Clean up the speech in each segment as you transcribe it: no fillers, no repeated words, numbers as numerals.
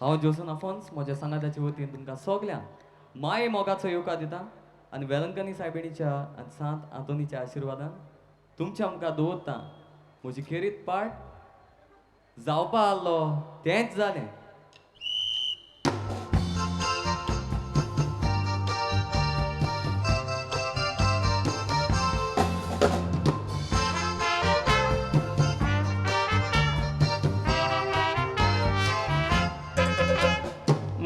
हांव जोसन आफोन्स म्हज्या सांगाताचे वतीन तुमकां सगल्यांक माये मोगाचो येवकार दिता आनी वेलंकनी सायबिणीच्या आनी सांत आंतोनीच्या आशिर्वादान तुमच्या मुखार दवरता म्हजी खेरीत पाठ जावपा आहलो तेंच जालें.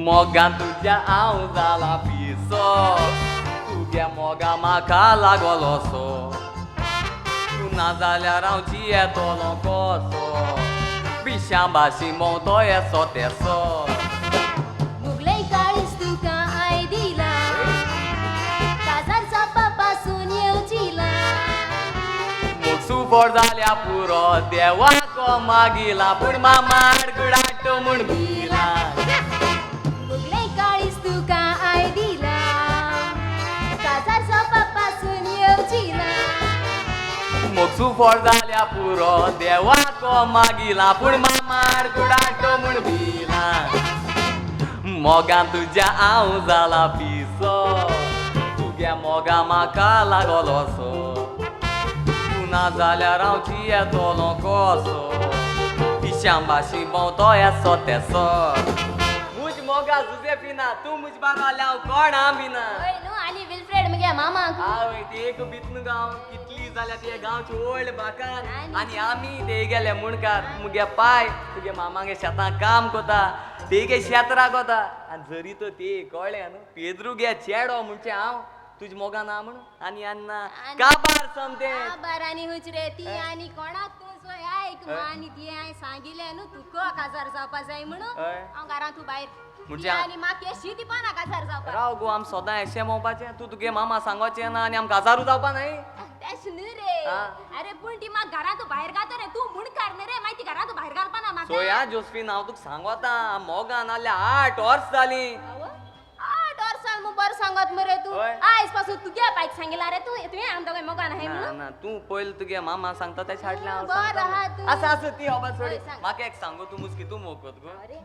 मोगान तुज्या हांव जाला पिसो, तुज्या मोगा म्हाका लागलो सो, तूं ना जाल्यार हांव जियेतलो कसो, पिश्यां भाशी भोंवतो येसो तेसो. मुगले काळीज तुका I दिला, काजार जावपा पासून येवजिला. मोग सुफळ जाल्या पुरो देवाक मागिला, पूण मामाड गुडाट म्हूण भिला. मुगले काळीज तुका I दिला, काजार जावपा पासून येवजिला. मोग सुफळ जाल्या पुरो देवाक मागिला, पूण मामाड गुडाट म्हूण भिला. मोगान तुज्या हांव जाला पिसो, तुज्या मोगा म्हाका लागलो सो, तूं ना जाल्यार हांव जियेतलो कसो, पिश्यां भाशी भोंवतो येसो तेसो. मुज मोगा जुजेफिना, तूं मुज बारा हांव कोण आमिना. हय न्हू, आनी विल्फ्रेड मुगे मामाक. आवय ती एक बितनु गांव कितली जाल्यार ते गांवची व्हड बाकार आनी आमी ते गेले मुणकार. मुगे पाय तुगे मामागे शेतां काम कोता, तेगे शेत राखता आनी जरी तर ते कळ्ळें न्हू पेद्रू गे चेडो म्हणचे हांव तुज मोगा ना म्हणून आनी आनी काबार समतें काबार आनी हुच रे ती आनी कोणाक तूं चोय आयक आनी ती हांवें सांगिल्लें न्हू तुका काजार जावपा जाय म्हणून हांव घरांत तूं भायर म्हणजे आनी म्हाका येशी दिवपा ना काजार जावपा. राव गो, आम सदां एशें भोंवपाचें, तूं तुगे मामा सांगोचें ना आनी आम काजारू जावपा न्हय. तेश न्हू रे, अरे पूण ती म्हाका घरांत भायर घालता रे, तूं मुणकार न्ही रे, मागीर ती घरांत भायर घालपा ना म्हाका. चोया जोस्फीन, हांव तुका सांगोता मोगान नाल्यार 8 वर्स जालीं. 8 वर्सां मु बरें सांगत मरे तूं, आयज पासून तुगे बायक सांगिला रे तूं, तुवें आम दोगांय मोगान आहाय म्हणून. ना तूं पयलीं तुगे मामा सांगता तें हाडलें हांव. बरें आहा तूं. आसा आसा ती खबर सोड, म्हाका एक सांगो तूं मुस्की तूं मोग कोत गो. अरे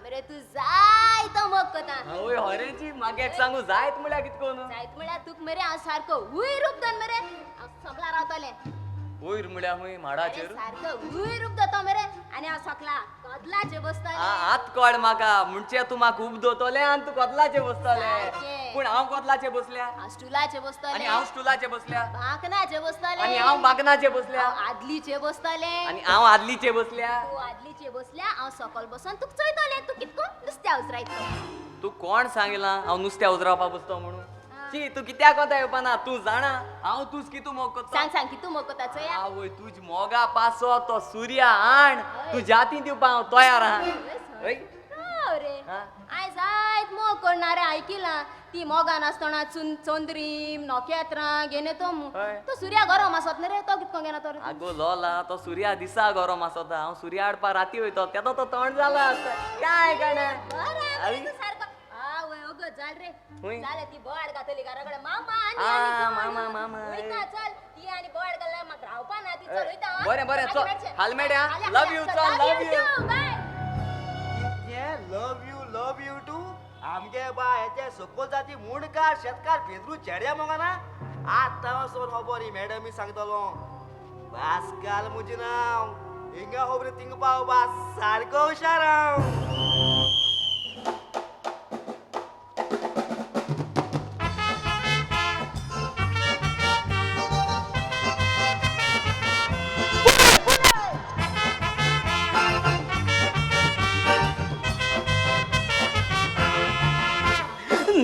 मरे तूं जाय तो मोग कोता. हय हरेची, म्हाका एक सांगू जायत म्हळ्यार कितें कोन्न? जायत म्हळ्यार तुका मरे हांव सारको वयर उपदन मरे हांव सोंपला रावतलें. वयर म्हळ्यार खंय माडाचेर? सारको वयर उपदतो मरे आनी हांव सोकला कदलाचेर बसतलें. आत कळ म्हाका, म्हणचे तूं म्हाका उपदतलें आनी तूं कदलाचेर बसतलें. पूण हांव कदलाचेर बसल्या, हांव स्टुलाचेर बसतलें. आनी हांव स्टुलाचेर बसल्या, बांकनाचेर बसतलें. आनी हांव बांकनाचेर बसल्या, आदलीचेर बसतलें. आनी हांव आदलीचेर बसल्या. तूं आदलीचेर बसल्या, हांव सकल बसून तुका चोयतलें, तूं कितको नुस्त्या उजरायतलो. तूं कोण सांगिलां हांव नुस्त्या उजरावपा बसतो म्हणून? ची तूं कित्याक कोता येवपा ना, तूं जाणा हांव तुज कितू मोग कोता. सांग सांग कितू मोग कोता चोया. आवय तुज मोगा पासो तो सुर्या आण तूं जाती दिवपा हांव तयार आहा. हय रे, आयज जायत मोग करना रे आयकिलां, ती मोगान आसतना चंद्रीम नखेत्रां घेन तो तो सुर्या गरम आसत न्ही रे, तो कितको घेना तो. आगो लोला, तो सुर्या दिसा गरम आसता, हांव सुर्या हाडपा राती वयतो, तेदो तो तोंड जाला आसता काय काणा. सारको आवय अगो जाल रे, जालें ती बोवाळ घातली घरा कडेन मामा मामा मामा वयता चल, ती आनी बोवाळ घाल्यार म्हाका रावपा ना ती, चल वयता. बरें बरें चल, हाल मेड्या, लव you, चल love you, bye. Love you, love you too. आमगे बाय हेचे सकल जाती मुंडकार शेतकार पेद्रू चेड्या मोगाना आतां सोन खबर ही मॅडमी सांगतलो. बासकाल म्हजें नांव, हिंगा खबर थिंगा पाव बास सारको हुशार हांव.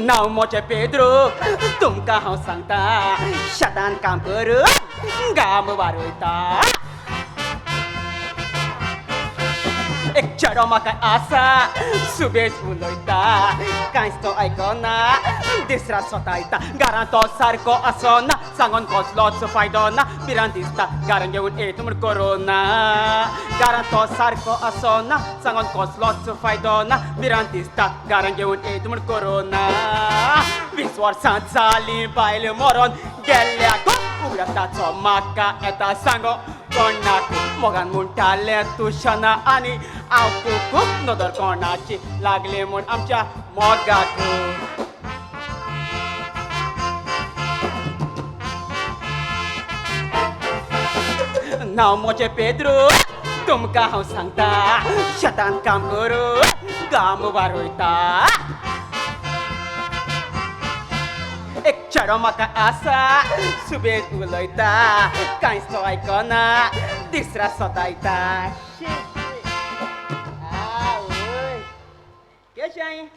नांव म्हजें पेद्रू, तुमकां हांव सांगता, शेतान काम करून गाम वारयता. एक चेडो म्हाका आसा सुबेज उलयता, कांयच तो आयकना दिसरात सोतायता. घरांत तो सारको आसना, सांगोन कसलोच फायदो ना, भिरांत दिसता घरांत घेवन येत म्हूण कोरोना. घरांत तो सारको आसना, सांगोन कसलोच फायदो ना, भिरांत दिसता घरांत घेवन येत म्हूण कोरोना. 20 वर्सां जालीं बायल मरोन गेल्ल्या, उगडासाचो म्हाका येता सांगो. कोणाक मोगान म्हणटालें तूं शना आनी हांव खूब नदर कोणाची लागली म्हूण आमच्या मोगाक. नांव म्हजें पेद्रू तुमकां हांव सांगता शेतान काम करू गाम वारयता. एक चेडो म्हाका आसा सुबेज उलयता कांयच तो आयकना दिसरा सतायता. केशें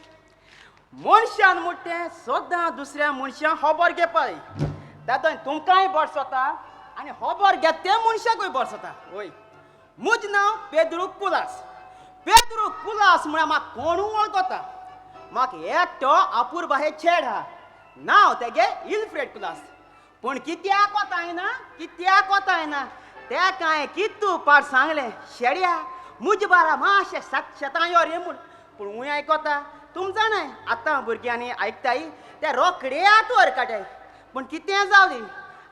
मनशान म्हणटा सदां दुसऱ्या मनशां खबर घेवपाक दादा तुमकांय बरें सोता आनी खबर घेत ते मनशाकूय बरें सोता. वय म्हजें नांव पेद्रू कुलास. पेद्रू कुलास म्हळ्यार म्हाका कोणूय वळखता. म्हाका एकटो अपुरबाये चेड आहा नांव तेगे इल्फ्रेड कुलास. पूण कित्याक वतायना कित्याक वतायना तेका हांवें कितू पाट सांगलें शेड्या म्हजे बारा मातशें शेतां यो रे म्हूण. पूण हूंय आयकता तुम जाणाय आतां भुरग्यांनी आयकताय ते रोखडे आतां काडटाय. पूण कितें जावं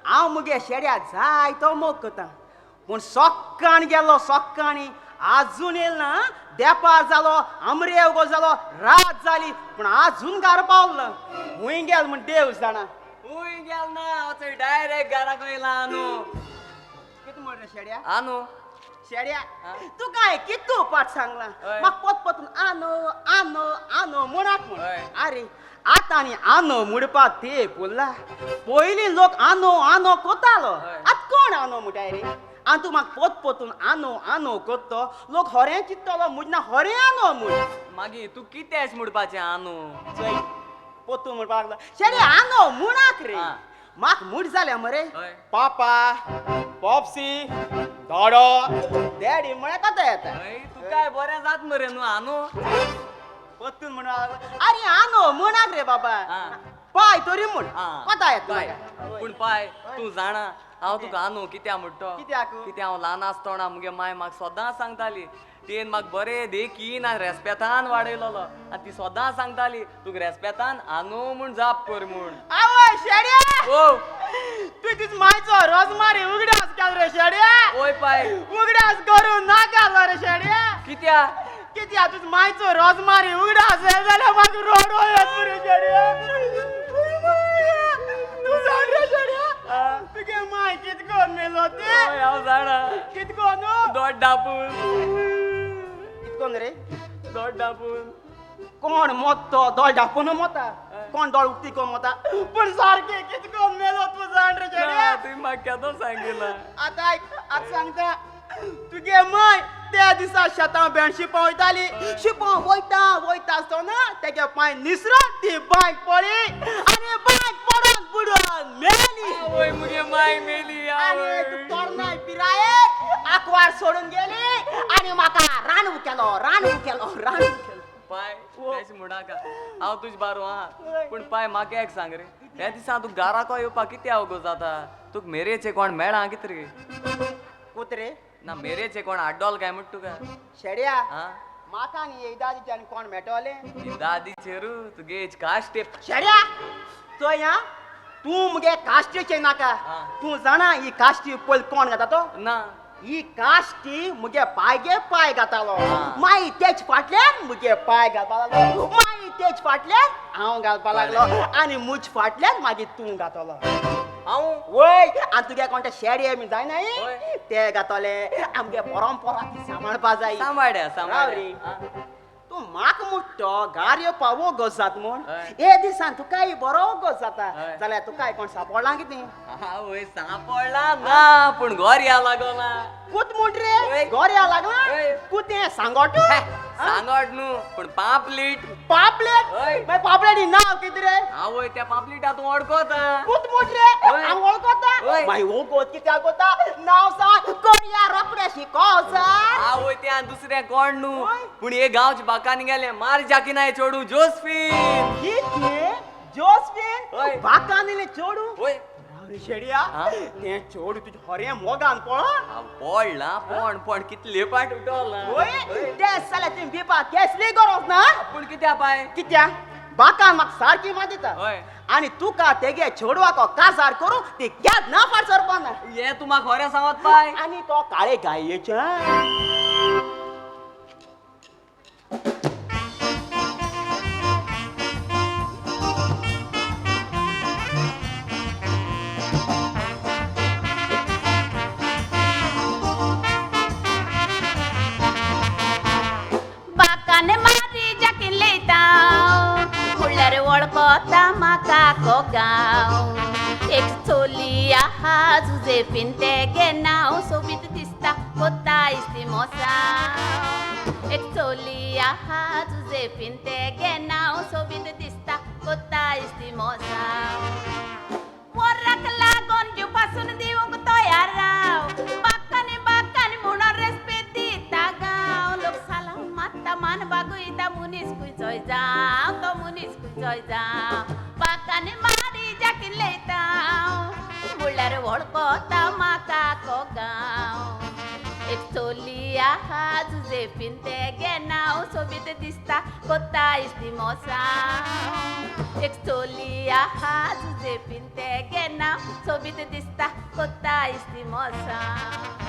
हांव मुगे शेड्या जाय तो मोग करता. पूण सोक्काण गेलो सोक्काणी आजून येयल ना देपार जालो आमरे उगो जालो रात जाली पूण आजून घरा पावलो. हूंय गेल म्हूण देव जाणा. हूंय गेल ना हांव डायरेक्ट घराक येयला आनू. कितें म्हण रे शेड्या? आनू शेड्या तुका हांवें कितू पाट सांगलां म्हाका पोत पोतून आनो आनो आनो म्हणाक म्हूण. आरे आतां आनी आनो म्हणपाक ते पुरला. पयलीं लोक आनो आनो कोतालो आतां कोण आनो म्हणटाय रे? आनी तूं म्हाका पोत पोतून आनो आनो कोत्तो लोक होरें चिंततलो म्हजें नांव होरें आनो म्हूण. मागीर तूं कितें अशें म्हणपाचें आनो? चोय पोतून म्हणपाक लागलो शेड्या आनो म्हणाक रे. म्हाका मूड जाल्या मरे पापा पॉपसी दोडो डॅडी म्हळ्यार कथा येता. तुकाय बरें जात मरे न्हू आनो पोतून म्हणपाक लागलो आरे आनो म्हणाक रे बाबा पाय तरी म्हूण कथा येता. पूण पाय तूं जाणा हांव तुका आनो कित्याक म्हणटो? कित्याक? कित्याक हांव ल्हान आसतना मुगे माय म्हाका सदां सांगताली तेन म्हाका बरें देखीन आनी रेस्पेतान वाडयलोलो आनी ती सदां सांगताली तुका रेस्पेतान आनो म्हूण जाप कर म्हूण. आवय शेड्या ओ तूं तुज मायचो रोजमारी उगडास केलो रे शेड्या. ओय पाय उगडास करूं नाका रे शेड्या. कित्याक? कित्याक तुज मायचो रोजमारी उगडास जाल्यार म्हाका रोडो येत रे शेड्या. तूं जाण रे शेड्या तुगे माय कितको मेलो ते? हांव जाणा. कितको न्हू? दोड डापून. कितकोन रे? दोड डापून. कोण मोतो दोळ डापून मोता कोण दोळ उक्ती कोण मोता पूण सारकें कितको मेलो तूं जाण रे शेड्या. तुवें म्हाका केदो सांगिल्लां. आतां आयक आतां सांगता तुगे माय त्या दिसा शेतां भेंड शिंपों वयताली शिंपों वयता वयता आसतना तेगे पांय निसरोन ती बांयक पडली आनी बांयक पडोन बुडोन मेली. आवय मुगे माय मेली. आनी तूं तरणाय पिरायेक आंकवार सोडून गेली आनी म्हाका रानू केलो रानू केलो रानू केलो. पाय तशें म्हणनाका हांव तुजे बारो आहा. पूण पाय म्हाका एक सांग रे ह्या दिसा तूं घराको येवपाक कित्याक वगो जाता? तुका मेरेचें कोण मेळ्ळां कितें रे? कुत्रे ना मेरेचें कोण आड्डोल काय म्हण तुका? शेड्या म्हाका आनी एकदादीच्यान कोण मेळटलें? दादीचेरू तुगे काश्टे. शेड्या चोय आं तूं मुगे काश्टेचें नाका. तूं जाणा ही काश्टी पयलीं कोण घाता तो? ना. ही काश्टी मुगे पायगे पाय घातालो मागीर तेच फाटल्यान मुगे पाय घालपा लागलो मागीर तेच फाटल्यान हांव घालपा लागलो आनी मुज फाटल्यान मागीर तूं घातलो. हांव? वय आनी तुगे कोणते शेडये बी जायना ते घातले. आमगे परंपरा ती सांबाळपा जाय. सांबाळ्या सांबाळ. तूं म्हाका मुट्टो घार येवपा वोगोत जात म्हूण हे दिसान तुकाय बरो वोगोत जाता जाल्यार तुकाय कोण सांपडला कितें? आवय सांपडला ना पूण घर या लागोना. कूत म्हूण रे घर या लागला? कुतें सांगोट? सांगोट न्हू पूण पापलेट. पापलेट? मागीर पापलेटी नांव कितें रे? आवय त्या पापलेटा तूं वळखता. कूत म्हूण रे हांव वळखता? मागीर वळखत कित्याक कोता? नांव सांग करया रोखडें शिको सांग. आवय त्या दुसऱ्या कोण न्हू पूण हे गांवच्या बाकांनी गेले मार जाकिनाय चेडूं जोसफीन. कितें जोसफीन? बाकांनी चेडूं? वय शेड्या तें चेडूं तुजें हरें मोगान पळोवन पडला पण पण कितले पाट उठोला. वय तें जाल्यार तुवें भिवपा केसली गरज ना. पूण कित्या पाय? कित्या? बाकान म्हाका सारकी मादिता आनी तुका तेगे चेडवाक काजार करूं ती केद ना फाट सरपाना. हे तूं म्हाका खरें सांगत पाय. आनी तो काळे गायेचे बाकाने मारी जाकीन लेता म्हणल्यार वळखता म्हाका को गांव एक चोली आहा जुजेफीन तेगे नांव सोबीत दिसता कोता इस्ती मोसांव एक चोली आहा जुजेफीन तेगे नांव सोबीत दिसता कोता इस्ती मोसांव वराक लागोन जीव पासून दिवंक तयार राव बाकाने बाकाने म्हणून रेस्पेद दिता गांव लोक सालाम मात्ता मान बागयता मनीस खंयचोय जावं तो मनीस खंयचोय जावं बाकाने मारी जाकीन लेता म्हणल्यार वळखता म्हाका को गांव एक चोली आहा जुजेफीन तेगे नांव सोबीत दिसता कोता इस्ती मोसांव एक चोली आहा जुजेफीन तेगे नांव सोबीत दिसता कोता इस्ती मोसांव.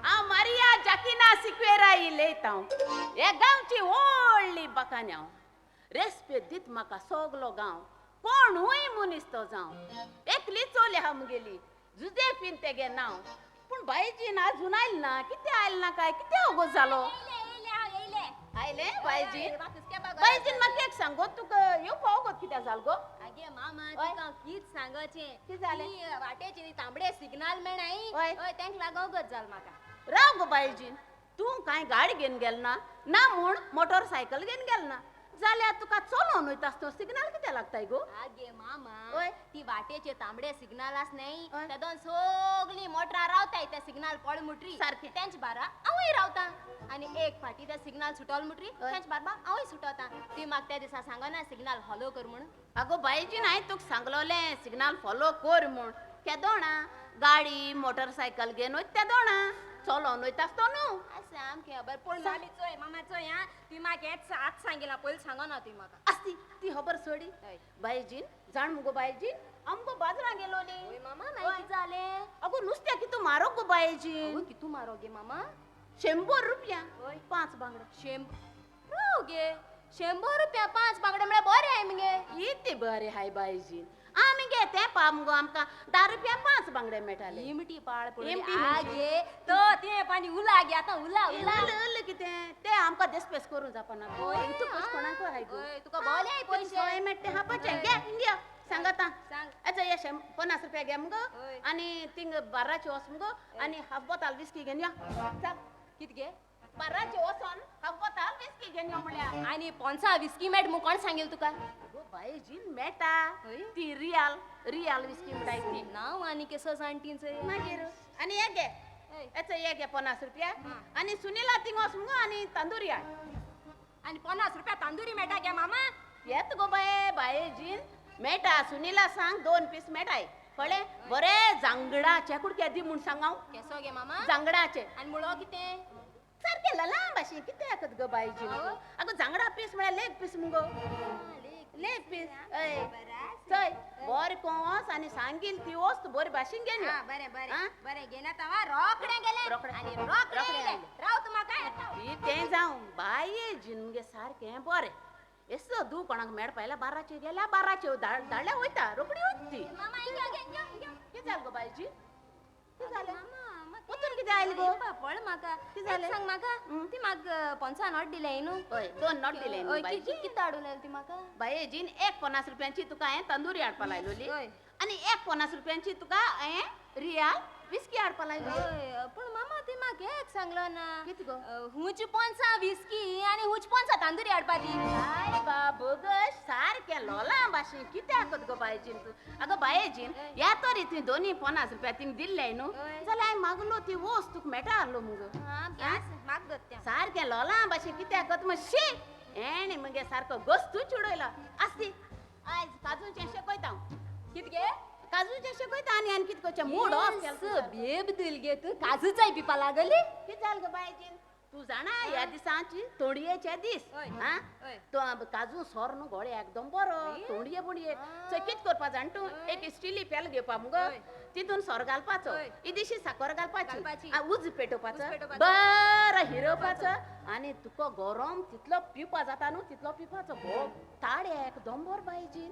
हांव मारिया जाकिना सिक्वेरा इलयता ह्या गांवची व्हडली बाकान्या हांव रेस्पेद दीत म्हाका सगलो गांव कोणूय मनीस तो जावं एकली चोली आहा मुगेली जुजेफीन तेगे नांव पूण बायजीन आजून आयल ना कितें आयल ना काय कितें अगो जालो आयले बायजीन बायजीन म्हाका एक सांगो तुका येवपा वगत कित्याक जाल गो? आगे मामा तुका कित सांगचें कितें जालें? वाटेचे तांबडे सिग्नल मेळनाय हय तेंक लागो वगत जाल म्हाका. राव गो बायजीन तूं कांय गाडी घेवन गेल ना ना म्हूण मोटरसायकल घेवन गेल ना जाल्यार तुका चलोवन वयता आसतना सिग्नल कित्याक लागताय गो? आगे मामा ती वाटेचे तांबडे सिग्नल आस न्हय तेदोन सगळीं मोटरां रावताय त्या सिग्नल पड मुटरी सारकें तेंच बारा हांवूय रावता आनी एक फाटी त्या सिग्नल सुटोल मुटरी तेंच बारबा हांवूय सुटोता. ती म्हाका त्या दिसा सांगना सिग्नल फॉलो कर म्हूण. आगो बायजीन हांवें तुका सांगलोलें सिग्नल फॉलो कर म्हूण केदोणा गाडी मोटरसायकल घेवन वयता तेदोणा चलोवन वयता आसतो न्हू. सामकें खबर पूण मामी चोय मामा चोय आं तुवें म्हाका हेंच आतां सांगिलां पयलीं सांगना तुवें म्हाका. आसती ती खबर सोडी बायजीन जाण मुगो बायजीन आमगो बाजारां गेलोली. मामा मागीर कितें जालें? अगो नुस्त्या कितू मारो गो बायजीन. कितू मारो गे मामा? 100 रुपया 5 बांगडे. राव गे 100 रुपया 5 बांगडे म्हळ्यार बरें हाय मगे. इतले बरें हाय बायजीन आमी गे तें पा मुगो आमकां 10 रुपया 5 बांगडे मेळटाले. इमटी पाळ पडली आगे तो तें पाणी उला गे आतां उला उला उल कितें तें आमकां देसपेस करूं जावपाना. तूं पयशे कोणाक हाय गो? तुका बोले हाय पयशे सोय मेळटा हा पळय घे हिंग सांगता सांग. अच्छा हे 50 रुपया घे मुगो आनी थिंग बार्राचे वच मुगो आनी हाफ बोताल विस्की घेवन यो. कितें गे? बार्राचे वचोन हाफ बोताल विस्की घेवन यो म्हळ्यार. आनी पोन्सा विस्की मेट म्हूण कोण सांगेल तुका? बायजीन मेळटा ती रियाल रियाल विस्की म्हणटाय ती. नांव आनी केसो जाणटींचो मागीर आनी हे घे हेचो हे घे 50 रुपया आनी सुनीला थिंग वच मुगो आनी तांदुरी हाड. आनी 50 रुपया तांदुरी मेळटा गे मामा? येत गो बाये बायजीन मेळटा सुनीला सांग 2 पीस मेळटाय कळ्ळें. बरें जांगडाचे कुडके दी म्हूण सांग हांव. केसो गे मामा? जांगडाचे. आनी मुळो कितें? सारकें लांब अशें कितें आसत गो बायजीन? आगो जांगडा पीस म्हळ्यार लेग पीस मुगो. लेग पीस हय चोय बरें कोस आनी सांगील ती वस्त बरी भाशेन घेवन यो. बरें बरें बरें घेना तवा रोकडें गेलें आनी रोकडें राव तूं म्हाका. तें जावं बाये जीन मुगे सारकें बरें येसो दू कोणाक मेळपा आयल्यार बाराचेर गेल्या बाराचेर धाडल्या वयता रोकडी वयता ती. कितें जालें गो बायजी? कितें जालें? वचून कितें आयलें गो? पळ म्हाका कितें जालें सांग म्हाका. ती म्हाका 50 नोट दिले न्हू. हय 2 नोट दिले न्हू बायजी. कितें हाडून आयली ती म्हाका? बायजीन एक 50 रुपयांची तुका हांवें तंदुरी हाडपा लायलोली आनी एक 50 रुपयांची तुका हांवें रियाल विस्की हाडपा लायली. पूण मामा ती म्हाका एक सांगलो ना. कितें गो? हुंच 50 विस्की आनी हुंच 50 तांदुरी हाडपा ती. काय बाबू गो सारकें लोलां भाशेन कित्याक गो बायजीन तूं? आगो बायजीन ह्या तरी तुवें दोनी 50 रुपया थिंग दिल्ले न्हू जाल्यार हांवें मागलो ती वस्त तुका मेळटा आहलो मुगो. सारकें लोलां भाशेन कित्याक शी एणे मुगे सारको गोस्तूच उडयलो. आसती आयज काजूचें शेकयता हांव. कितें गे? काजूचें शेकयता आनी आनी कितें करचें मूड ऑफ केलो. बेब दिल गे तूं काजूचाय पिवपा लागली. कितें जालें गो बायजीन? तूं जाणा ह्या दिसांची तोंडयेचे दीस. हा तो काजू सोर न्हू गोळे एकदम बरो तोंडये बोंडये. चोय कित करपा जाण तूं, एक स्टिली पेल घेवपा मुगो, तितून सोर घालपाचो, इदिशी साकर घालपाची, उज पेटोवपाचो, बरो हिरोवपाचो आनी तुका गरम तितलो पिवपा जाता न्हू तितलो पिवपाचो. भोव ताड एकदम बरो बायजी.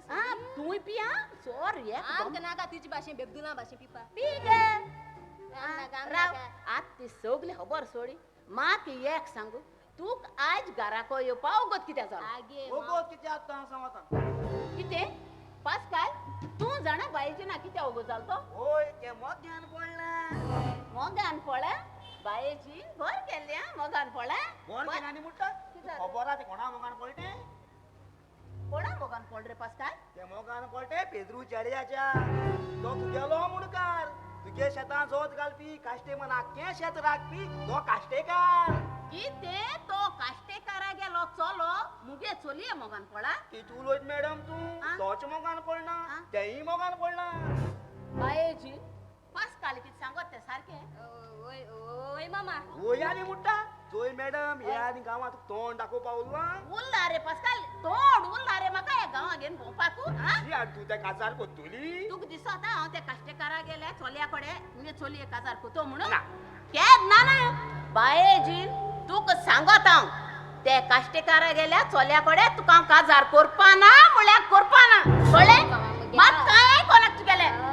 आं तूंय पिया सोर एकदम नाका तुजी भाशेन बेबदुला भाशेन पिवपा. पी गे राव आत ती सगली खबर सोडी. म्हाका एक सांगू, तूं आयज घराको येवपा वगत कित्याक जालो? वगत कित्याक हांव सांगता. कितें पास्काल तूं जाणा बायेचे ना कित्याक वगत जालो तो? होय तें मोगान पडलें. मोगान पडलें? बायेची भर केल्लें मोगान पडलें. भर केलें आनी म्हणटा खबर आहा तें कोणा मोगान पडलें? कोणा मोगान पडलें रे पास्काल? तें मोगान पडलें पेद्रू चेड्याच्या. तो तुगेलो मुणकार, तुगे शेतां जोत घालपी, काश्टे मन आख्खें शेत राखपी तो काश्टेकार. कितें तो काश्टेकारा गेलो चलो मुगे चलये मोगान पडा? कितें उलयत मॅडम तूं, तोच मोगान पडना तेंय मोगान पडना. बायेजी पास्काल कितें सांगत तें सारकें? ओय ओय मामा ओय आनी म्हणटा. चोय मॅडम हे आनी गांवांत तोंड दाखोवपा उरलां? उरला रे पास्काल, तोंड उरला रे म्हाका ह्या गांवां घेवन भोंवपाकू. तूं त्या काजार कोत्तुली? तुका दिसता हांव त्या काश्टेकारा गेल्या चलया कडेन मुगे चलये काजार कोतो म्हणून? केन्ना ना बायेजी, तुका सांगत हांव ते काश्टेकारा गेल्या चलया कडेन तुका हांव काजार करपा ना म्हळ्यार करपा ना. कळ्ळें? मात कांय कोणाक तुगेलें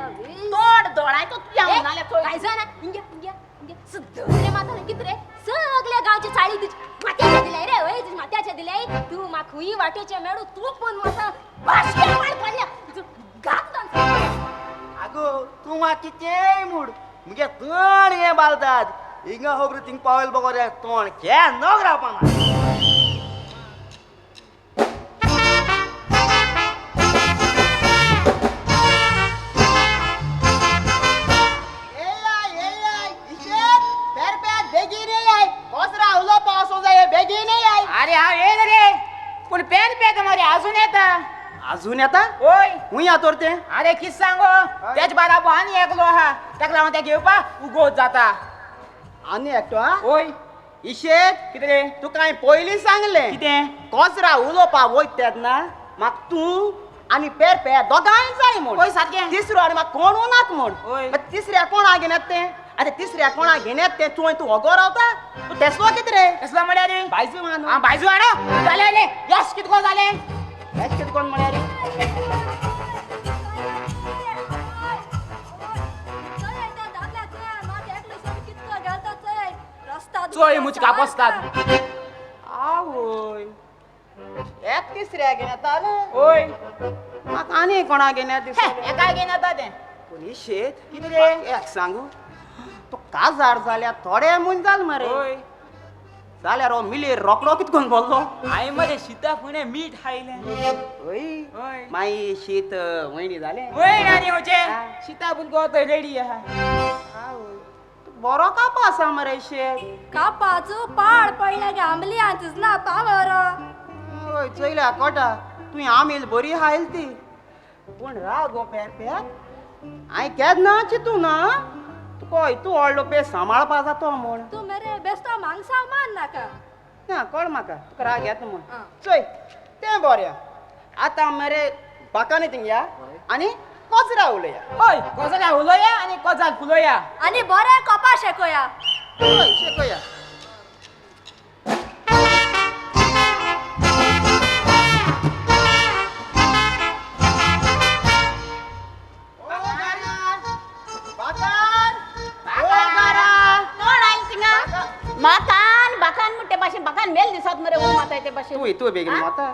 तोंड दोळायतो तुज्या नाल्यार चोय. काय जाणा इंगे इंगे इंगे सगळे माथाला कित रे सगळ्या गांवचे चाळी तुझी मात्याच्या दिल्याय रे. वय तुझी मात्याच्या दिल्याय. तूं म्हाका खंय वाटेचे मेळू तूं पण म्हाका बाशके पाड पडल्या घात. आगो तूं म्हाका कितेंय म्हूण मुगे तण हें बालतात हिंगा खबर थिंग पावयल बगो रे तोंड केन्ना रावपाना. अरे हांव येयन रे, पूण पेन पेक मरे अजून येता. अजून येता? होय. खूंय या तर तें? अरे कितें सांगो, तेज बाराबो आनी एकलो आहा, ताका लागून तें घेवपा उगोत जाता. आनी एकटो आहा? होय. इशेत कितें रे? तुका हांवें पयलीं सांगलें. कितें? कोसरा उलोवपा वयता तेन्ना म्हाका तूं आनी पेर पे दोगांय जाय म्हूण. होय सारकें. तिसरो आनी म्हाका कोण नाक म्हूण. होय. तिसऱ्या कोणा घेन येता तें? आतां तिसऱ्या कोणा घेन येता तें तूं तूं वगो रावता? तूं तेसलो कितें रे? तेसलो म्हळ्यार? बायजू आहा न्हू. आं बायजू आहा न्हू. जालें जालें यश कितको जालें? यश कितको म्हळ्यार? चोय मुच कापसतात. आवय एक तिसऱ्या घेन येतालें. होय. म्हाका आनी कोणा घेन येता दिसलें. एका घेन येता तें. पूण शेत कितें रे? एक सांगू, तो काजार जाल्यार थोडे म्हूण जाल मरे. होय. जाल्यार हो मिलेर रोकडो कित करून बोल्लो? हांवें मरे शिता फुडें मीठ खायलें. हय. हय. मागीर शीत वयणी जालें? वयण आनी खंयचें शिता भुरगो तो रेडी आहा. बरो कापा आसा मरे शेत. कापाचो पाड पडल्या गे आंबली ना पावर. हय चोयल्या कोटा तुवें आमील बरी हायल ती. पूण राव गो पेर पेर, हांवें केन्ना चिंतू ना तुका तूं व्हडलो पे सांबाळपा जातो म्हूण. तूं मेरे बेस्तो मांगसा मान नाका. ना कळ म्हाका तुका राग येता म्हूण. चोय तें बरें आतां मरे बाकानी थिंग या आनी कोजरा उलया. हय कोजरा उलोया आनी कोजार फुलोया आनी बरें कोपा शेकोया. हय शेकोया. माकान बाकान म्हणटे भाशेन बाकान मेल दिसत मरे ऊन माताय ते भाशेन. तूं तूं बेगीन माता.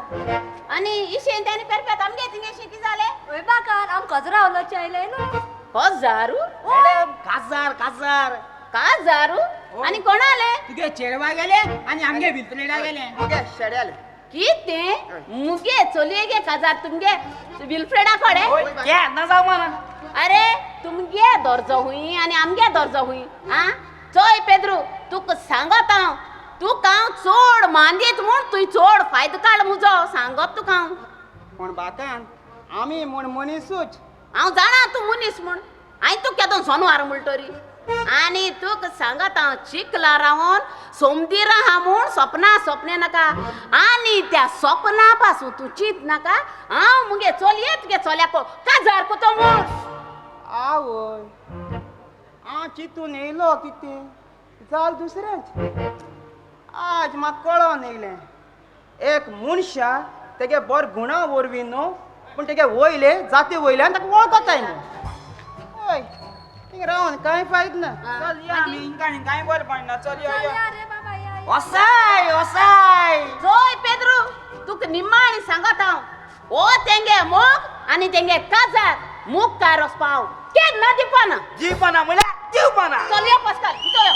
आनी इशेन त्याने पेरपेत आमगे थिंगे कितें जालें? ओय बाकान आम कजरा उलोवचें आयलें न्हू. कजारू? मॅडम काजार काजार काजारू? आनी कोण आले? तुगे चेडवा गेले आनी आमगे विल्फ्रेडा गेले. मुगे शेड्याले. कितें मुगे चलये गे काजार तुमगे विल्फ्रेडा कडेन? केन्ना जावं म्हणा. अरे तुमगे दर्जो हुंय आनी आमगे दर्जो हुंय. आं चोय पेद्रू तुका सांगत हांव, तुका हांव चड मानदीत म्हूण तुवें चड फायदो काड मुजो, सांगत तुका हांव. पूण बाकान आमी म्हूण मनीसूच. हांव जाणा तूं मनीस म्हूण, हांवें तुका केदो जनवार म्हणटरी. आनी तुका सांगत हांव चिकला रावन सोमदिरा हा म्हूण सपना सोपने नाका आनी त्या सोपना पासून तूं चिंत नाका. हांव मुगे चलये तुगे चल्याको काजार कोतो म्हूण. आवय हांव चिंतून येयलो कितें जाल दुसरेंच. आज म्हाका कळोन येयलें एक मनशा तेगे बर गुणा वरवीं न्हू पूण तेगे वयले जाती वयल्यान ताका वळखताय न्हू. हय थिंग रावन कांय फायद ना. चल या आमी हिंगा कांय बरें पडना. चल या या. वसाय वसाय चोय पेद्रू तुका निमाणी सांगत हांव ओ तेंगे मोग आनी तेंगे काजार मुखार वचपा हांव केन्ना दिवपाना. जीवपाना म्हणल्यार जीवपाना. चल यो पास्काल भितर यो.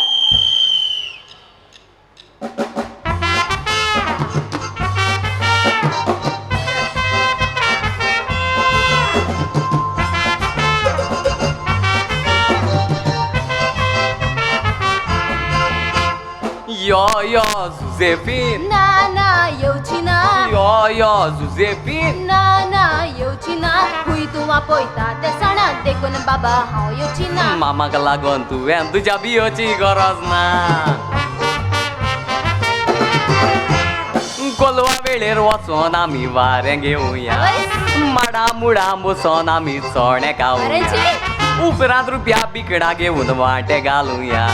यो यो जुझेफीन ना ना येवची ना. यो यो जुझेफीन ना ना येवची ना. खूंय तूं आपयता ते सणा देखून बाबा हांव येवची ना. मामाक लागोन तुवें तुज्या बियोची गरज ना. कोलवा वेळेर वचोन आमी वारें घेवया, माडा मुडा बसोन आमी चोणे खावया, उपरांत रुपया बिकडां घेवन वांटे घालुया,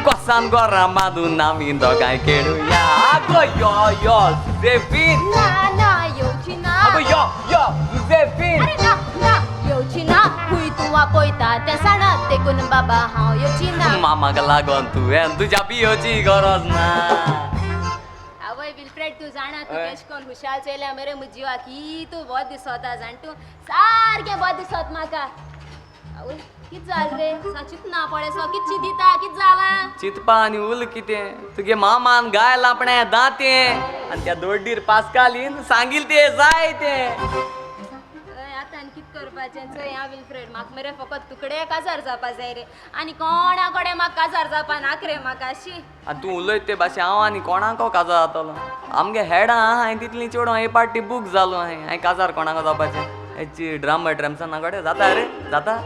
कोसान गोरां बांदून आमी दोगांय खेळुया. आगो यो यो जुझेफीन. ना ना येवची ना. आगो यो यो जुझेफीन. अरे ना ना येवची ना. खूंय तूं आपयता ते सणा देखून बाबा हांव येवची ना. मामाक लागोन तुवें तुज्या बियोची गरज ना. आवय विल्फ्रेड तूं जाणा तूं केश कोन हुशार चोयल्या मरे म्हज्या जिवाक ही तूं बोत दिसता जाण तूं सारकें बोत दिसत म्हाका. आवय कित जाल रे चिंतना ना पळय कित चिंतिता कित जालां? चिंतपा आनी उल कितें तुगे मामान गायल आपणें दांतें आनी त्या दोड्डीर पास्कालीन सांगील तें जाय तें. आतां आनी कित करपाचें चोय हांव विल्फ्रेड म्हाका मरे फकत तुकडे काजार जावपा जाय रे आनी कोणा कडेन म्हाका काजार जावपा नाक रे म्हाका शी. आनी तूं उलयत ते भाशेन हांव आनी कोणाको काजार जातलो. आमगे हेडां आहा हांवें तितलीं चेडूं हे पार्टी बूक जालो हांवें हांवें काजार कोणाको जावपाचें हेची ड्रामा ड्रम्साना कडेन जाता रे जाता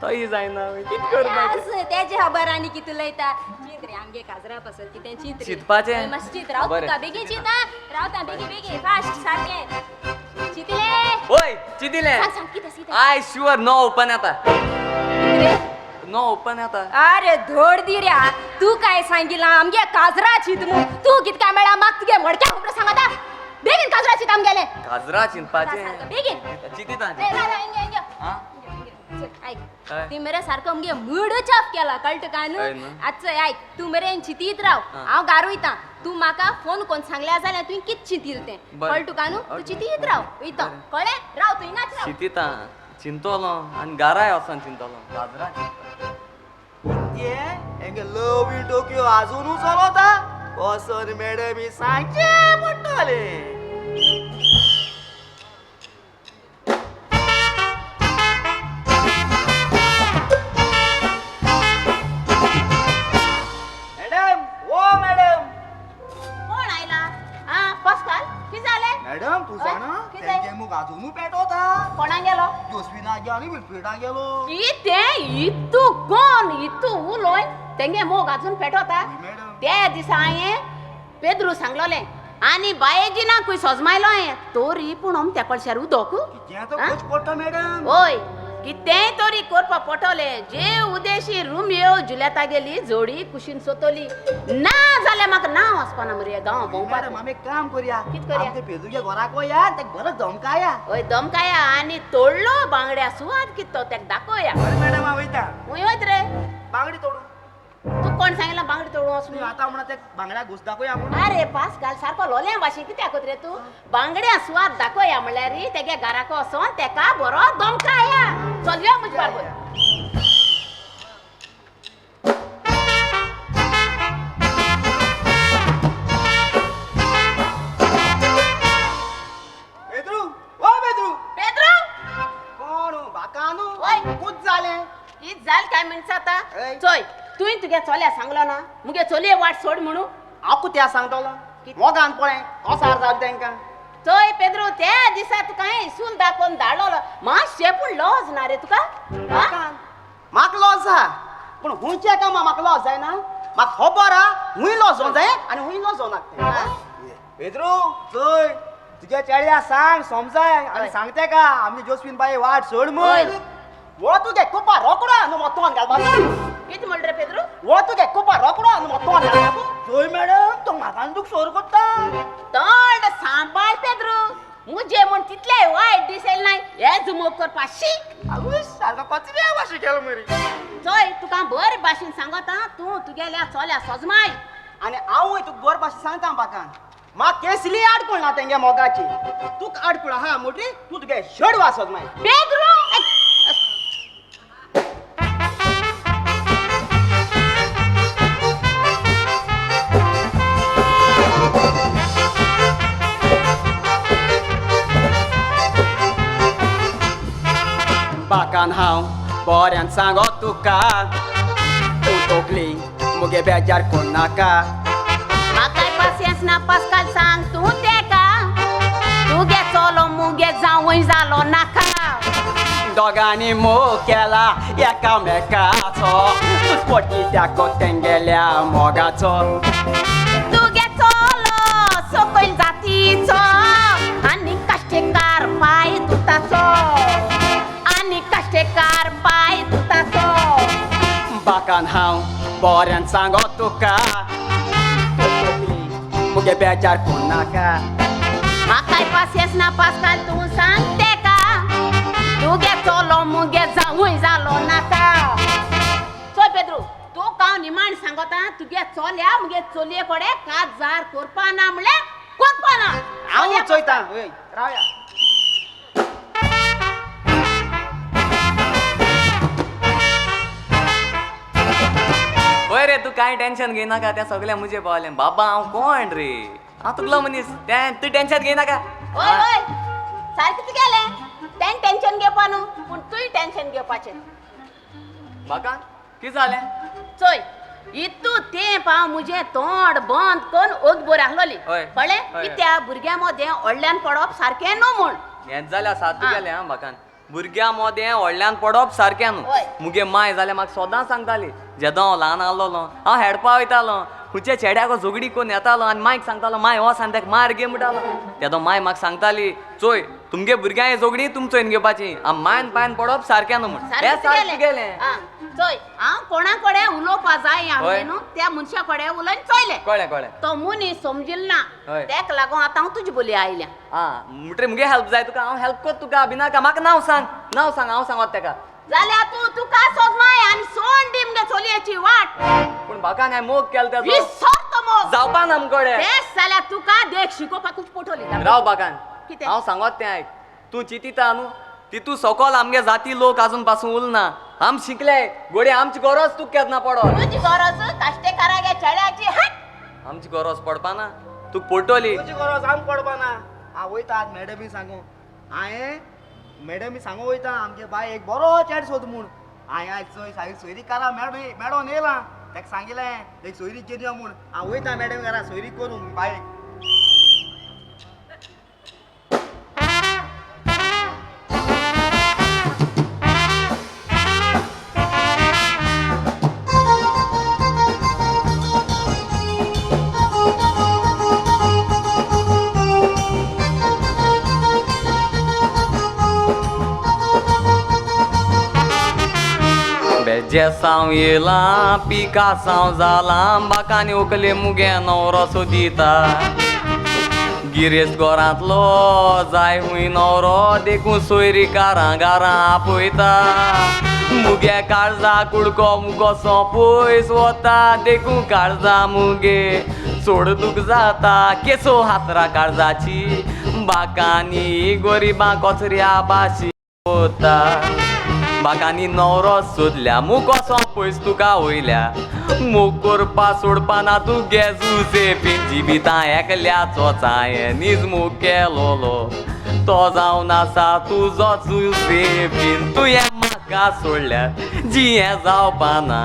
तोय जायना कित करपाचें तेजे खबर आनी कित उलयता. चिंत रे आमगे काजरा पासत कितें चिंत रे चिंतपाचें मातशें चिंत रावता तुका बेगीन चिंत आं रावता बेगीन बेगीन फास्ट सारकें चिंतलें. ओय चिंतिलें. सांग कितें कितें. I sure no open येता नो ओपन येता. अरे धोड दी रे तूं काय सांगिलां आमगे काजरा चिंत मू तूं कित काय मेळा म्हाका तुगे मडक्या खबर सांगता. बेगीन काजरा चिंत आमगेलें काजरा चिंतपाचें बेगीन चिंतिता. ऐक ती मेरे सारको मुगे मूडच ऑफ केला कळटा काय न्हू. आतां चोय आयक तूं मेरेन चिंतीत राव हांव गार वयता. तूं म्हाका फोन कोन्न सांगल्या जाल्यार तुवें कित चिंतील तें कळटा तुका न्हू. तूं चिंतीत राव वयता कळ्ळें. राव तूं हिंगाच राव. चिंतिता चिंतलो आनी गाराय वचोन चिंतलो काजरा कितें हेंगे लव इन टोकियो आजुनू चलोता वचोन मॅडमी सांगचें पडटलें. मॅडम तूं जाणा तेंगे मुग आजुनू पेटवता. कोणाक गेलो? जोस्विना गेलो आनी विल्फ्रेडा गेलो. कितें इतू कोण इतू उलोय तेंगे मोग आजून पेटवता. त्या दिसा हांवें पेद्रू सांगलोलें आनी बायेजी ना खंय सोजमायलो हांवें तोरी पूण अमत्या कळशार उदक पडटा मॅडम. हय कितेंय तरी करपा पडटलें. जे उदेशी रुमियो जुलियता गेली जोडी कुशीन सोतली ना जाल्यार म्हाका ना वचपाना मरे गांव भोंवपाक. आमी एक काम करुया कित करुया? पेजूच्या घराक वया तेका बरो धमकाया. हय धमकाया आनी तोडलो बांगड्या सुवाद कित तो तेका दाखोवया. मॅडम हांव वयता. खंय वयत रे? बांगडी तोडूं. तूं कोण सांगितलं बांगडी तोडूं वचून? आतां म्हणा ते बांगड्या घुस दाखोवया म्हूण. अरे पास्काल सारको लोलयां भाशेन कित्याक रे तूं? बांगड्या सुवाद दाखोवया म्हणल्यार तेगे घराक वचोन तेका बरो धमकाया. चल यो म्हजे बारबर. पेद्रू ओ पेद्रू. पेद्रू कोण बाका न्हू वय कूच जालें कित जालें काय म्हणटा आतां? चोय तुवें तुगे चल्या सांगलो ना मुगे चलये वाट सोड म्हणून. हांव कित्याक सांगतलो मोगान पळय कोसार जाल तेंकां. चोय पेद्रू त्या दिसा तुका हांवें इसूल दाखोवन धाडलो मातशें पूण लज ना रे तुका? म्हाका लज आहा पूण हुंयच्या कामा म्हाका लॉस जायना, म्हाका खबर आहा हुंय लॉस जावंक जाय आनी हुंय लॉस जावं नाका. पेद्रू चोय तुज्या चेड्या सांग समजाय आनी सांगते का आमची जोस्फीन बाई वाट सोड म्हण. वो तुगे कुपा रोकडो न्हू मग तोंड घालपाचो. कितें म्हणटा रे पेद्रू? वो तुगे कुपा रोकडो न्हू मग तोंड घालपाचो. चोय मॅडम तो म्हाका तुका सोर करता. तोंड सांबाळ पेद्रू, मुजे म्हण तितले वायट दिसेल नाय हेच मोग करपा शी. आवय सारको कचऱ्या भाशेन केलो मरे. चोय तुका बरे भाशेन सांगता, तूं तुगेल्या चोल्या सोजमाय. आनी हांवूय तुका बरे भाशेन सांगता बाकान, म्हाका केसली आडकूळ ना तेंगे मोगाची, तुका आडकूळ आहा मोटी, तूं तुगे शेड वासोज माय. पेद्रू बाकान हांव बऱ्यान सांगो तुका, तूं तोकली मुगे बेजार कोण नाका. म्हाकाय पासियेंस ना पास्काल सांग तूं तेका, तुगे चलो मुगे जावंय जालो नाका. दोगांनी मोग केला एकामेकाचो, तुजपोट कित्याक तेंगेल्या मोगाचो. तुगे चलो सकयल जातीचो आनी काश्टेकार पांय दुताचो, आनी काश्टेकार पांय दुताचो. बाकान हांव बऱ्यान सांगो तुका, मुगे बेजार कोण नाका. म्हाकाय पासियेंस ना पास्काल तूं सांग तेका, तुगे चलो मुगे जावूय जालो नाका. चोय पेद्रू तूं हांव निमाण सांगता, तुगे चल्या मुगे चलये कडेन काजार करपा ना म्हणल्यार करपा ना. हांव चोयता रावया. वय रे तूं कांय टेन्शन घेयनाका, तें सगळें मुजे पावलें. बाबा हांव कोण रे, हांव तुगलो मनीस, तें तूं टेन्शन घेयनाका. वय वय सारकें तुगेलें, तें टेन्शन घेवपा न्हू पूण तूंय टेन्शन घेवपाचें. म्हाका कितें जालें? चोय इतू तेंप हांव मुजें तोंड बंद करून ओग बरी आसलोली, कळ्ळें? कित्याक भुरग्यां मदें व्हडल्यान पडप सारकें न्हू म्हूण. हेंच जाल्यार सात तुगेलें आं म्हाका, भुरग्यां मदें व्हडल्यान पडप सारकें न्हू. मुगे माय जाल्यार म्हाका सदां सांगताली, जेदो हांव ल्हान आसलोलो हांव हेडपा वयतालो, खुंयच्या चेड्याको झगडी करून येतालो आनी मायक सांगतालो माय वच आनी ताका मार गे म्हणटालो. तेदो माय म्हाका सांगताली चोय तुमगे भुरग्यां झगडी तुमचोयन घेवपाची, आनी मायन पायन पडप सारकें न्हू म्हूण. हें सारकें गेलें. चोय हांव कोणा कडेन उलोवपा जाय हांवें न्हू त्या मनशा कडेन उलोवन चोयलें, कळ्ळें कळ्ळें, तो मनीस समजिल ना, तेका लागून आतां हांव तुजी बोली आयल्या. आं म्हणटरीर मुगे हेल्प जाय तुका, हांव हेल्प कर तुका. भिनाका म्हाका नांव सांग, नांव सांग, हांव सांगत तेका. जाल्यार तूं तुका सोजमाय आनी सोड दी मुगे चलयेची वाट. पूण म्हाका नाय मोग केलो तेजो, विसर तो मोग जावपा ना आमकडे. तेंच जाल्यार तुका देख शिकोवपाकूच पडटली. राव बागान, हांव सांगत तें आयक. तूं चिंतिता न्हू तितू सकल आमगे जाती लोक आजून पासून उरना. आम शिकले गोडे, आमची गरज तुका केन्ना पडत? तुजी गरज काश्टेकारागे चेड्याची हट. आमची गरज पडपा ना, तुका पडटली. तुजी गरज आमकां पडपा ना. हांव वयता आज मॅडमी सांगू, हांवें मॅडमी सांगू वयता आमगे बाय एक बरो चेड सोद म्हूण. हांवें आयज चोय सारकी सोयरीक कारा मॅडम मॅडम येयला, ताका सांगिल्लें एक सोयरीक घेवन यो म्हूण. हांव वयता मॅडम घरा सोयरीक करूंक बायक. जेसांव येयलां पिकासांव जालां, बाकांनी उखले मुगे न्हवरो सोदिता. गिरेस्त घरांतलो जाय हुंय न्हवरो, देखून सोयरीकारां घरां आपयता. मुगे काळजा कुडको मुगो पयस वता, देखून काळजा मुगे चड दूख जाता. केसो हातरा काळजाची बाकांनी गोरिबां कचऱ्या भाशी वता. बाकांनी न्हवरो सोदल्या मुगो पयस तुका वयल्या, मोग करपा सोडपा ना तुगे जुजेफीन. जिवितां एकल्याचो हांवें मोग केलोलो, तो जावन आसा तुजो जुजेफीन. तुवें म्हाका सोडल्यार जियें जावपा ना,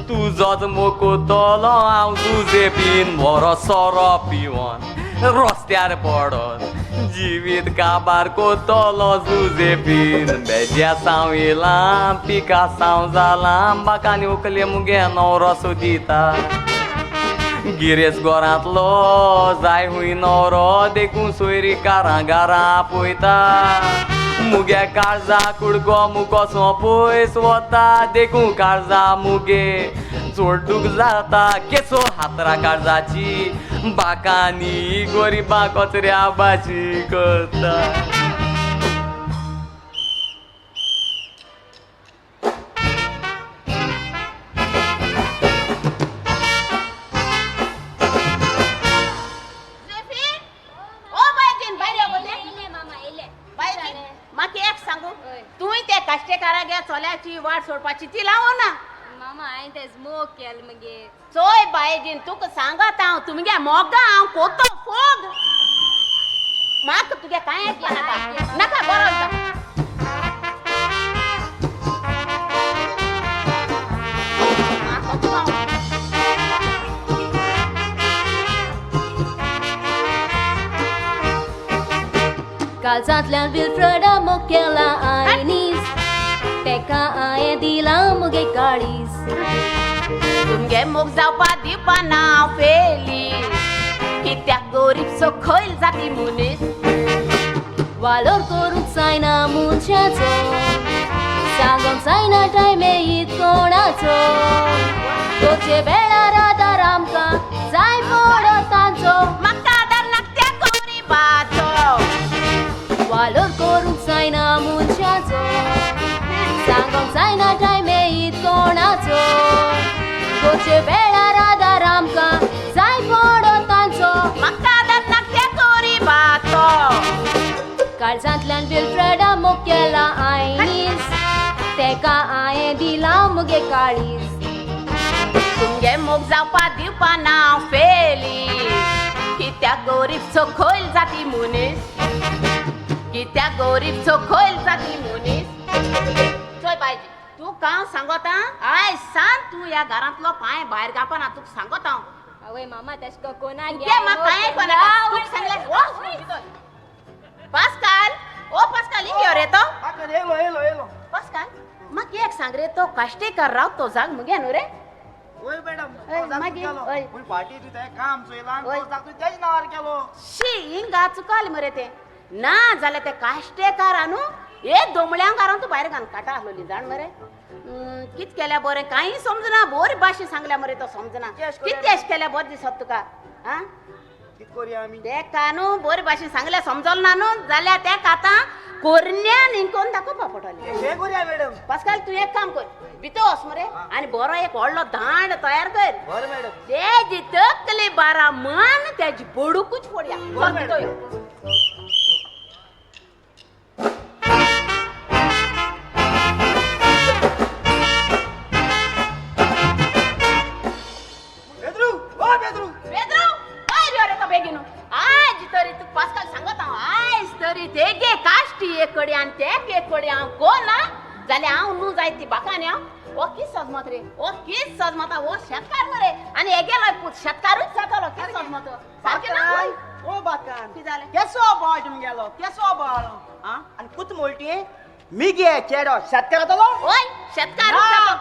तुजोच मोग कोत्तलो हांव जुजेफीन. बरो सोरो पिवन रस्त्यार पडोन जिवीत काबार कोतलो जुजेपीन बेज्यासांव येयलां पिकासांव जालां बाकांनी उखले मुगे न्हवरो सोदिता गिरेस घरांतलो जाय हुंय न्हवरो देखून सोयरीकारां घरां आपयता मुगे काळजा कुडको मुको पयस वता देखून काळजा मुगे चोडूक जाता केसो हातरा काळजाची बाकांनी गोरिबा कचऱ्या भाजी करता. म्हाका एक सांगू, तूं त्या काश्टेकारागे चल्याची वाट सोडपाची ती लावो ना. मामा हांवें तेज मोग केल मगे. चोय बायजीन तुका सांगत हांव, तुमगे मोगा हांव कोतो फोग. म्हाका तुगे कांय आयकपा नाका नाका बरो जा. काळजांतल्यान विल्फ्रेडा मोग केला आयनीस, तेका हांवें दिलां मुगे काळीज. तुमगे मोग जावपा दिवपा ना फेली, कित्याक गोरीब सखयल जाती मनीस. वालोर करूंक जायना मनशाचो, सांगोंक जायना टायमे हीत कोणाचो. गरजे वेळार आदार आमकां जाय पडत तांचो, म्हाका आदार नाका त्या गरिबाचो. वालोर करूंक जायना मनशाचो, सांगोंक जायना टायमे हीत कोणाचो. गरजे वेळार आदार आमकां जाय पडत तांचो, म्हाका आदार नाका त्या गरिबाचो. काळजांतल्यान विल्फ्रेडा मोग केला आयनीस, तेका हांवें दिलां मुगे काळीज. तुमगे मोग जावपा दिवपा ना फेली, कित्याक गोरीब सखयल जाती मनीस, कित्याक गोरीब सखयल जाती मनीस. चोय बायजी, तूं हांव सांगता आयज सांग, तूं ह्या घरांतलो पांय भायर घालपा ना, तुका सांगता हांव. आवय मामा तेश कोना तुगे म्हाका कांय आयकपा नाका, तुका सांगलें. पास्काल, ओ पास्काल, हिंग यो रे तो. येयलो येयलो येयलो. पास्काल, म्हाका एक सांग रे, तो काश्टेकार राव तो जाग मुगे न्हू रे? वय मॅडम, मागीर पूण फाटी तुवें काम चोयलां, तो जाग तुवें तेज नांवार केलो. शी, हिंगा चुकाल मरे ते. ना जाल्यार ते काश्टेकारा न्हू एक दोमळ्यांक घरान तूं भायर घालून काटा आसलोली जाण मरे. कित केल्या बरें कांय समजना, बरी भाशे सांगल्या मरे तो समजना. कितें अशें केल्या बरें दिसत तुका? आं, तेका न्हू बरी भाशेन सांगल्या समजल ना न्हू जाल्यार तेका आतां कोरण्यान हिंकोन दाखोवपा पडटलें. पास्काल, तूं एक काम कर, भितर वच मरे आनी बरो एक व्हडलो दांड तयार कर. तेजी तकली बारा मान तेजी बडूकूच फोडया. भितर यो. आज तरी तूं पास्काल सांगत हांव, आयज तरी तेगे काश्टी एक कडेन आनी तेक एक कडेन हांव कोना जाल्यार हांव न्हू जायत ती बाकान हांव. हो कित सजमत रे, हो कित सजमता, हो शेतकार मरे आनी हेगेलो पूत शेतकारूच जातलो. कित सजमत सारकें ना? ओ बाकान, कितें जालें? केसो बाळ तुमगेलो, केसो बाळ आं? आनी पूत म्हणटी मिगे चेडो शेतकार जातलो? वय शेतकारूच जातलो.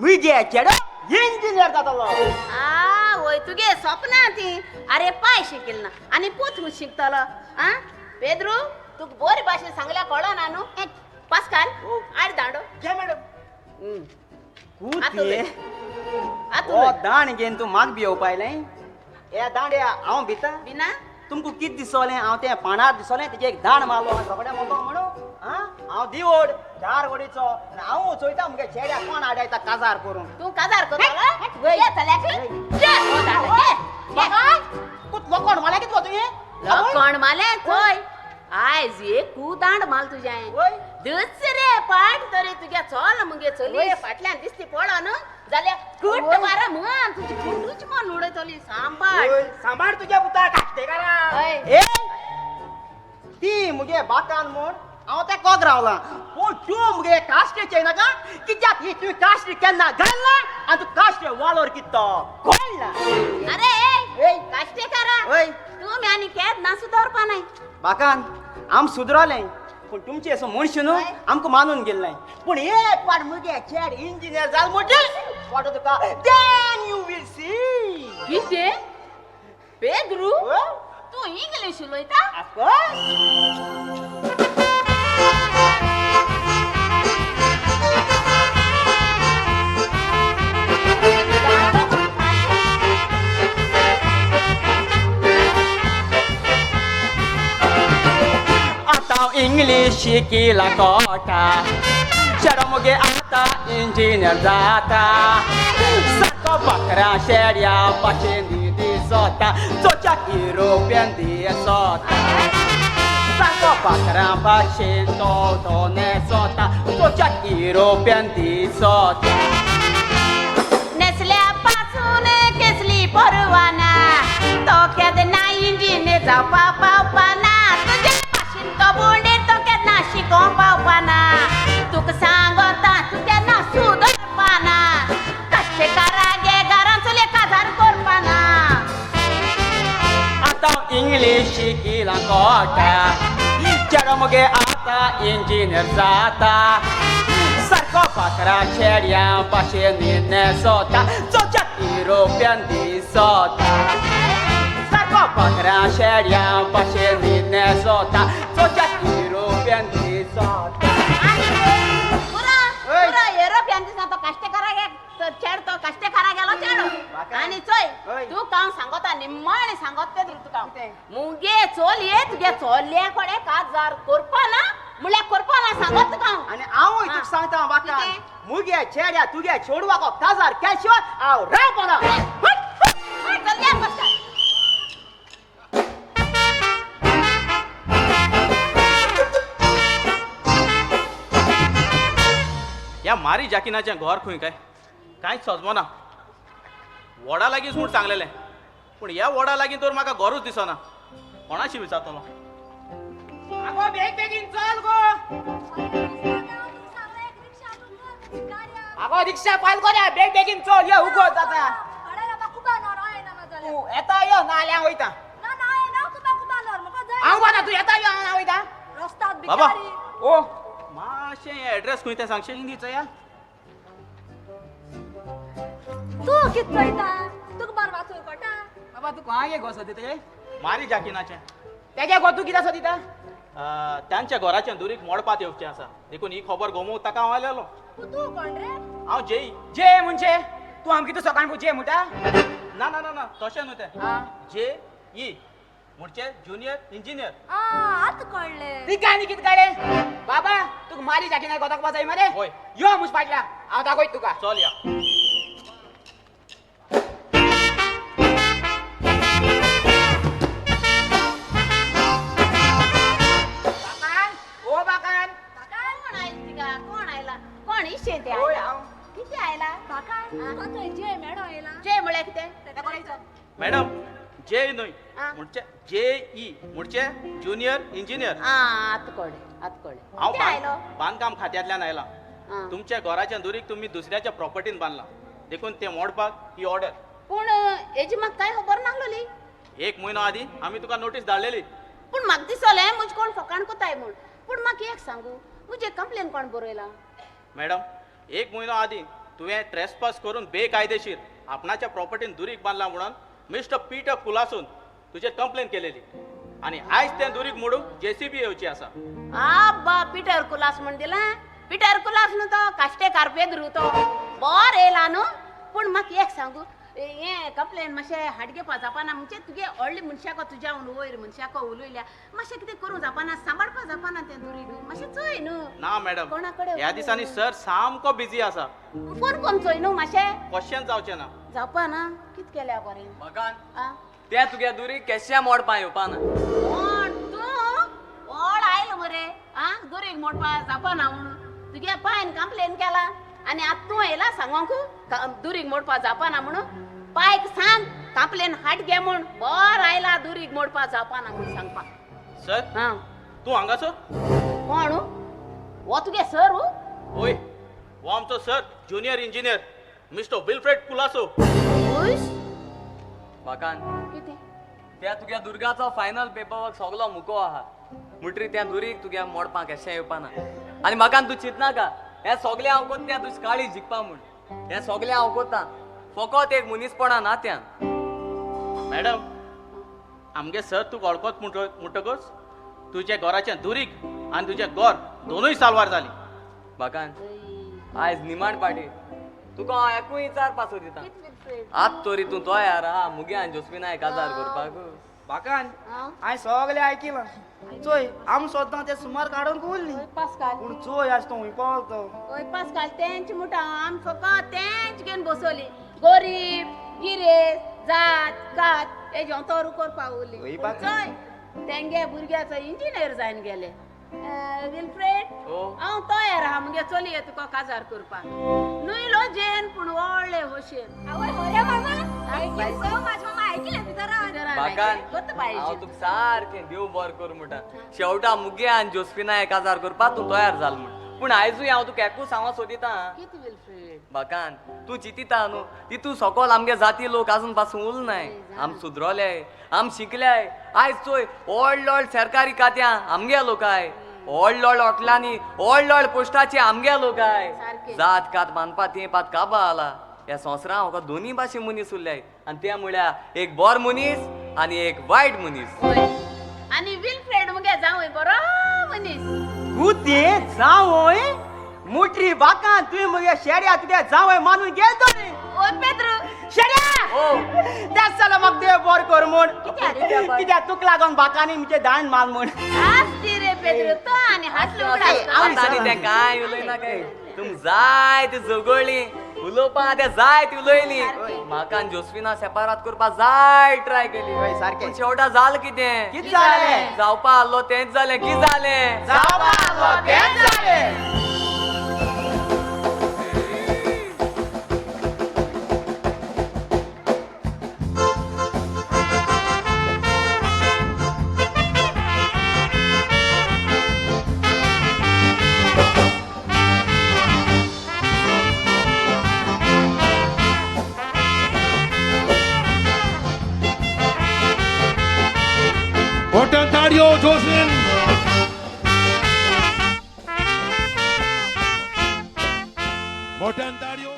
मिगे चेडो इंजिनियर जातलो. आ वय, तुगे सपनां ती. अरे पाय शिकिल ना आनी पूत खूंय शिकतलो? आं पेद्रू, तुका बरी भाशेन सांगल्या कळना न्हू? पास्काल, आड दांडो. घे मॅडम. ओ दांड घेवन तूं म्हाका भियोवपा आयलें? हे दांड्या हांव भिता बिना? तुमकां कितें दिसोलें? हांव तें पानार दिसोलें, तेजें एक दांड मारलो आनी रोखडें मोगो म्हणू. आं, हांव दिवड चार वडीचो हांव चोयता मुगे चेड्या कोण आडायता काजार करून. तूं काजार करतलो? लोकोण मारल्या कितलो तुवें? लोकोण मारलें चोय, आयज एक दांड माल तुजें. दुसरे पाट तरी तुगे चल मुगे चलये फाटल्यान दिसती पडो न्हू जाल्यार कुट बारा मन तुजी कुटूच मन उडयतली. सांबाळ सांबाळ तुज्या पुता काश्टेकारा. ए ती मुगे बाकान म्हूण हांव तें कोग रावलां, पूण तूं मुगे काश्टी चेयनाका कित्याक? ही तुवें काश्टी केन्ना घालना आनी तूं काश्टी वालोर कित्तो कळना. अरे काश्टेकारा, तूं आनी केन्ना सुदरपा नाय. बाकान आम सुदरालें पूण तुमचे असो मनश न्हू आमकां मानून गेल्लें पूण एक पाट मुगे चेड इंजिनियर जाल म्हणचे वाटो तुका then you will see. कितें पेद्रू तूं इंग्लीश उलयता? Of course. आतां इंग्लीश शिकिला कोटा चेडो मुगे आतां इंजिनियर जाता सारको बकरा शेड्या भाशेन दिसता चोच्याक युरोपियन दिसता सारको बकरा भाशेन तो तो नेसता चोच्याक युरोपियन दिसता. नेसल्या पासून केसली परवाना तो केन्ना इंजिनियर जावपा पावपाना तुज्या भाशेन तो बोंडेर तो केन्ना शिकोवंक पावपाना तुका सांगता तूं केन्ना सुदरपाना कश्टेकारा गे घरान चलये काजार करपाना. आतां इंग्लीश शिकिला कोटा चेडो मुगे आतां इंजिनियर जाता सारको बाकरा चेड्या भाशेन न्हेसता चोच्याक युरोपियन दिसता सारको बाकरा चेड्या भाशेन न्हेसता चोच्याक युरोपियन दिसता. पुरा पुरा युरोपियन दिसना तो कश्टेकारा गे चेड तो कश्टेकारा गेलो चेडो. आनी चोय तूं हांव सांगता निमाणें सांगता तें तुका मुगे चलये तुगे चलये कडेन काजार करपाना म्हणल्यार करपाना सांगत तुका हांव. आनी हांवूय तुका सांगता बाका मुगे चेड्या तुगे चेडवाको काजार केल्या शिवाय हांव रावपाना. चल या बसता. ह्या मारी जाकिनाचें घर खंय काय कांयच सजमना. वडा लागींच म्हूण सांगलेलें पूण ह्या वडा लागीं तर म्हाका घरूच दिसना. कोणाशी विचारतलो? आगो बेग बेगीन चल गो. आगो रिक्षा पायल गो रे बेग बेगीन चल यो उगो जाता. तूं येता यो ना जाल्यार हांव वयता. हांव वता तूं येता यो हांव वयता. बाबा ओ मातशें एड्रेस खंय तें सांगशीं? हिंदी चोया. तूं कितें चोयता? तुका बरें वाचूंक कळटा? बाबा तूं कोणागे गो सोदिता? मारी जाकिनाचें. तेगे गो तूं कितें सोदिता? तांच्या घराचें दुरीग मोडपात येवचें आसा देखून ही खबर गोमोवंक ताका हांव आयलेलो. तूं कोण रे? हांव जेई. जे म्हणजे तूं आमकां कितें सकाळ जे म्हणटा? ना ना ना ना तशें न्हू तें. जे ई म्हणजे ज्युनियर इंजिनियर. आतां कळ्ळें. तिका आनी कितें कळ्ळें? बाबा तुका मारी जाकिना गोदाक वचाय मरे? हय. यो म्हज फाटल्या हांव दाखयत तुका. चल या. बाकान ओ बाकान. कोण आयला तिका? कोण आयला? कोण इशें तें आयला? कितें आयला? बाकान थंय जे मॅडम आयला. जे म्हळ्यार कितें? तेका कोणाचो? मॅडम जे न्हय म्हणजे जे ई म्हणजे ज्युनियर इंजिनियर. आतां कळ्ळें आतां कळ्ळें. हांव कितें आयलो? बांदकाम खात्यांतल्यान आयला. तुमच्या घराच्या दुरीग तुमी दुसऱ्याच्या प्रॉपर्टीन बांदला देखून तें मोडपाक ही ऑर्डर. पूण हेजी म्हाका कांय खबर नासलोली. एक म्हयनो आदीं आमी तुका नोटीस धाडलेली. पूण म्हाका दिसलें म्हज कोण फकाण कोताय म्हूण. पूण म्हाका एक सांगू म्हजें कंप्लेन कोण बरयला? मॅडम एक म्हयनो आदीं तुवें ट्रेसपास करून बेकायदेशीर आपणाच्या प्रॉपर्टीन दुरीग बांदला म्हणून मिस्टर पीटर कुलासून तुजेर कंप्लेन केलेली आनी आयज तें दुरीग मोडूंक जेसीबी येवची आसा. आब्बा पीटर कुलास म्हण दिला? पीटर कुलास न्हू तो काश्टेकार पेद्रू तो बरो येयला न्हू. पूण म्हाका एक सांगू हें कंप्लेन मातशें हाड घेवपा जावपाना म्हणजे तुगे व्हडले मनशाको तुज्या वयर मनशाको उलयल्या मातशें कितें करूंक जावपाना सांबाळपा जावपाना तें दुरीग मातशें चोय न्हू. ना मॅडम कोणा कडेन ह्या दिसांनी सर सामको बिजी आसा. फोन करून चोय न्हू मातशें. क्वेश्चन जावचें ना. जावपाना कितें केल्या बरें? मगान तें तुगे दुरीग केश्या मोडपा येवपाना. कोण तूं व्हड आयलो मरे आं दुरीग मोडपा जावपाना म्हणून तुगे पायन कंप्लेन केला आनी आतां तूं येयला सांगोंक दुरीग मोडपा जावपाना म्हणून. पायक सांग कंप्लेन हाड घे म्हूण. बरो आयला दुरीग मोडपा जावपाना म्हूण सांगपाक. सर आं तूं हांगासर? कोण हो तुगे सर? हय हो आमचो sir junior engineer mister Wilfred Colaco. उश बाकान कितें? त्या तुग्या दुर्गाचो फायनल पेपर वर्क सगलो मुको आहा मुटरी त्या दुरीक तुग्या मोडपाक केशें येवपाना आनी म्हाका तूं चिंतनाका हें सगलें हांव कोत्ता तुज काळी जिखपा म्हूण हें सगलें हांव कोत्ता फकत एक मनीसपणा नात्यान. मॅडम आमगे सर तुका वळखत म्हणटकच तुजे घराचें दुरीग आनी तुजें घर दोनूय साल्वार जाली. बाकान आयज निमाण पाटी तुका हांव एकूय विचार पासो दिता आत तरी तूं तयार आहा मुगे आनी जोस्मिना काजार करपाक. बाकान हांवें सगळें आयकिलां चोय आम सोदता ते सुमार काडून उरली पास्काल पूण चोय आज तो हुंय पावलो तो. ओय पास्काल तेंच म्हणटा आम फकत तेंच घेवन बसोली गरीब गिरेस्त जात कात हे तोरू करपा उरली. चोय तेंगे भुरग्याचो इंजिनियर जावन गेले. विल्फ्रेड हांव तयार आहा मुगे चलये तुका काजार करपाक न्हय लोजेन पूण व्हडले होशेन. आवय बरें मामा thank you so much मामा आयकिलें भितरान. बाकान हांव तुका सारकें देव बरो करूं म्हणटा शेवटा मुगे आनी जोस्फिना काजार करपाक तूं तयार जाल म्हूण पूण आयजूय हांव तुका एकूच सांगो सोदिता. बाकान तूं चिंतिता न्हू तितू सकल आमगे जाती लोक आजून पासून उरनाय आम सुदरोले आम शिकले आयज चोय व्हड व्हड सरकारी खात्यां आमगे लोकाय व्हड व्हड हॉटलांनी व्हड व्हड पोस्टाचे आमगे लोकाय जात कात मानपा तें पात काबा आला ह्या संवसारांत म्हाका दोनी भाशे मनीस उरल्याय आनी ते म्हळ्यार एक बरो मनीस आनी एक वायट मनीस. आनी विल्फ्रेड मुगे जावय बरो मनीस. गुते जावय मुटरी बाकान तुवें मुगे शेड्या तुज्या जावय मानून गेल रे. ओ पेद्रू शेड्या त्याच जाल्यार म्हाका देव बरो कर म्हूण कित्याक तुका लागून बाकांनी म्हजे दाण माल म्हूण. आसती रे पेद्रू तो आनी हातलो आनी तें कांय उलयना काय तुम जाय ती झगडली उलोवपा तें जाय ती उलयली म्हाका आनी जोस्फिना सेपारात करपा जाय ट्राय केली सारकें शेवटा जालें कितें कितें जालें जावपा आहलो तेंच जालें कितें जालें जावपा आहलो तेंच जालें. Ontario, Jocelyn. Ontario.